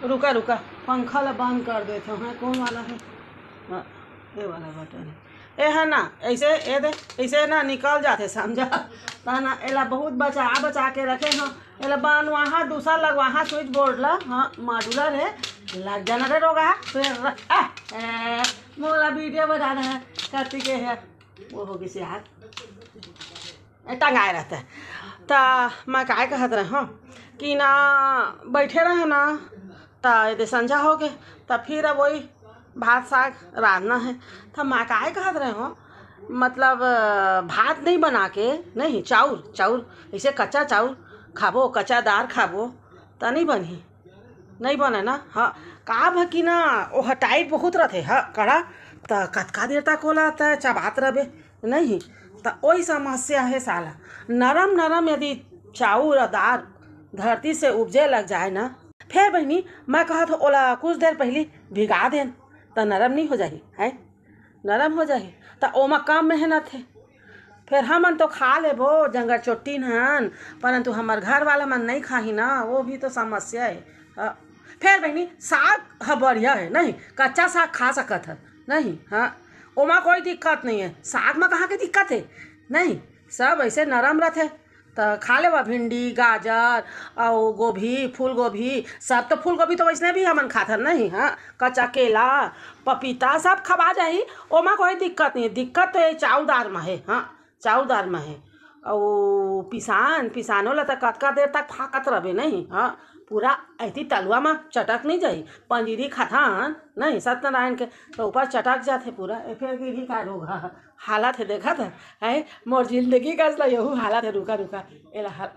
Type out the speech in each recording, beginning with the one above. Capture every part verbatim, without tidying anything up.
रुका रुका, पंखा ला बंद कर देथव। हाँ, कौन वाला है? हाँ, ये वाला बटन है। ए है ना, ऐसे, ए दे, ऐसे ना निकल जाथे, समझा? ता ना, एला बहुत बचा बचा के रखे हव। एला बनवाहा, दूसरा लगवाहा स्विच बोर्ड ला। हाँ, मॉड्यूलर है, लग जाना रे रोगा। फिर ए, ए, मोला वीडियो बनाना है, कति के है, वो हो गइस यार। ए, टंगाए रहता है। त मैं काय कहत रहे हव कि ना, बैठे रहे ना, त एदे संझा हो गे, त फिर अब वही भात साग रांधना है। त मैं काय कहत रहे हव, मतलब, भात नहीं बना के, नहीं, चाउर, चाउर, ऐसे कच्चा चाउर खाबो, कच्चा दार खाबो, त नहीं बनही, नहीं बने ना। हाँ, का भ कि ना, ओह टाइट बहुत रथे, हाँ, कड़ा, त कतका देर तक ओला त चबात रबे, नहीं, त ओही समस्या हे साला। नरम नरम यदि चाउर अउ दार धरती से उपजे लग जाए ना, फेर बहिनी, मैं कहत हव ओला कुछ देर पहिली भिगा देन, त नरम नहीं हो जाही, है, नरम हो जाही, त ओमा कम मेहनत हे। फेर हमन तो खा लेबो, जंगर चोट्टिन हन, परंतु हमर घर वाला मन नहीं खाही ना, वो भी तो समस्या है। हाँ। फेर बहिनी, साग ह बढ़िया है, नहीं, कच्चा साग खा सकत हन, नहीं, हाँ, ओमा कोई दिक्कत नहीं है। साग म कहाँ के दिक्कत है, नहीं, सब ऐसे नरम रथे, त खा लेवा। भिंडी, गाजर, अउ गोभी, फूलगोभी, सब तो फूलगोभी तो वैसने भी हमन खाथन, नहीं, हाँ, कच्चा केला, पपीता, सब खवा जाही, ओमा कोई दिक्कत नहीं। दिक्कत तो ये चाउर दार म हे, हाँ, चाउर दार म हे। अउ पिसान, पिसानो ला त कतका देर तक फाकत रबे, नहीं, हाँ, पूरा ऐती तलुआ म चटक नहीं जाही। पंजीरी खाथन, नहीं, सत्यनारायण के, त ऊपर चटक जाथे पूरा, ए फेर गिरही का रोग ह। हालत हे, देखत हे, हैं? मोर जिंदगी कस ला यहू हालत हे, रुका, रुका, एला हाल-,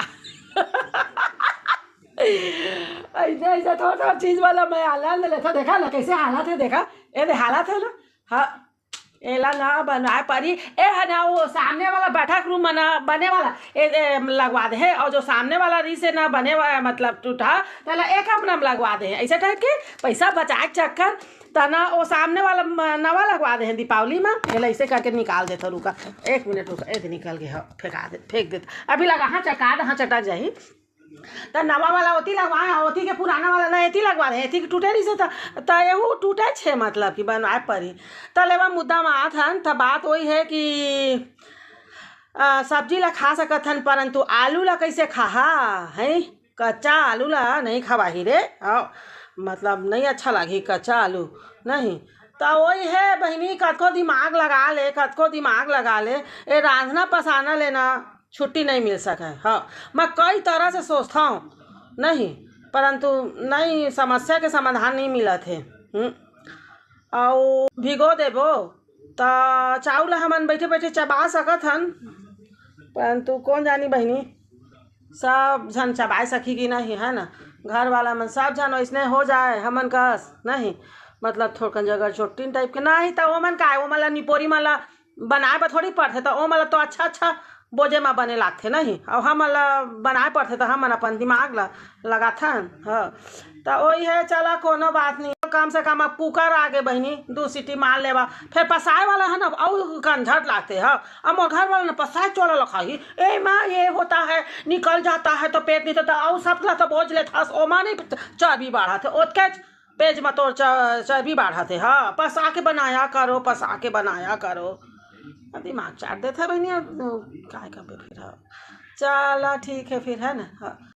ऐसे, ऐसे थोड़, थोड़ चीज वाला मैं आनंद लेथव, देखा ना, कैसे हालत हे, देखा, ए दे हालत हे ना, हाँ, एला ना बनवाए परी, ए है ना, वो सामने वाला बैठक रूम में ना बने वाला, ए, ए, लगवा दे है, और जो सामने वाला री से ना बने वाला, मतलब, टूटा, तेला ए कमरा में लगवा दे है, ऐसे टाइप के पैसा बचाए के चक्कर, त ना, वो सामने वाला म-, नवा लगवा दे हैं दीपावली में। ये ला ऐसे करके निकाल देथव, रुका, एक मिनट रुका, ए दे निकल गए, हाँ, फेंका दे, फेंक देत, अभी लगा, हाँ, चटका दे, हाँ, चटक जाही। त नवा वाला ओती लगवा, हाँ, ओती के पुराना वाला ना एती लगवा दे, एती के टूटे रहिसे त, त एहू टूटे छे, मतलब कि बनवाए परी। त लेवा मुद्दा में आत हन, त बात वही है कि, आ, सब्जी ला खा सकत हन, परंतु आलू ला कैसे खाहा, हैं? कच्चा आलू ला नहीं खवाही रे, हाँ, मतलब, नहीं अच्छा लागही कच्चा आलू, नहीं। त वही है बहिनी, कतको दिमाग लगा ले, कतको दिमाग लगा ले, ए रांधना पसाना ले ना छुट्टी नहीं मिल सके। हाँ, मैं कई तरह से सोचता हूँ, नहीं, परंतु नहीं, समस्या के समाधान नहीं मिलत हे। हम्म। अउ भिगो देबो, त चाउर ला हमन बैठे बैठे चबा सकत हन, परंतु कौन जानी बहिनी, सब झन चबाए सकी कि नहीं, है ना? घर वाला मन सब झन वैसने हो जाए हमन कस, नहीं, मतलब, थोड़कन जगह चोट्टिन टाइप के नहीं, त ओमन का, ओमन ला निपोरी मन ला बनाए बर थोड़ी पड़थे, त ओमन ला तो अच्छा अच्छा बोजे म बने लागथे, नहीं? अउ हमन ला बनाए पड़थे, त हमन अपन दिमाग ला लगाथन, हाँ। त ओही है, चला, कोनो बात नहीं, कम से कम अब कुकर आगे बहिनी, दू सीटी मार लेवा, फेर पसाए वाला है ना, अउ कंझट लागथे, हाँ। अब मोर घर वाला ना पसाए चोला ला खाही, ए माँ, ये होता है, निकल जाता है तो पेट नहीं तो, अउ सब ला तो बोझ लेथस, ओमा नहीं चर्बी बाढ़त है, ओतके पेज म तोर च-, चर्बी बाढ़त हे, हाँ, पसा के बनाया करो, पसा के बनाया करो। अब दिमाग चाट देथे बहिनी, अब काय करबे फिर, हाँ। चला, ठीक है फिर, है ना, हाँ।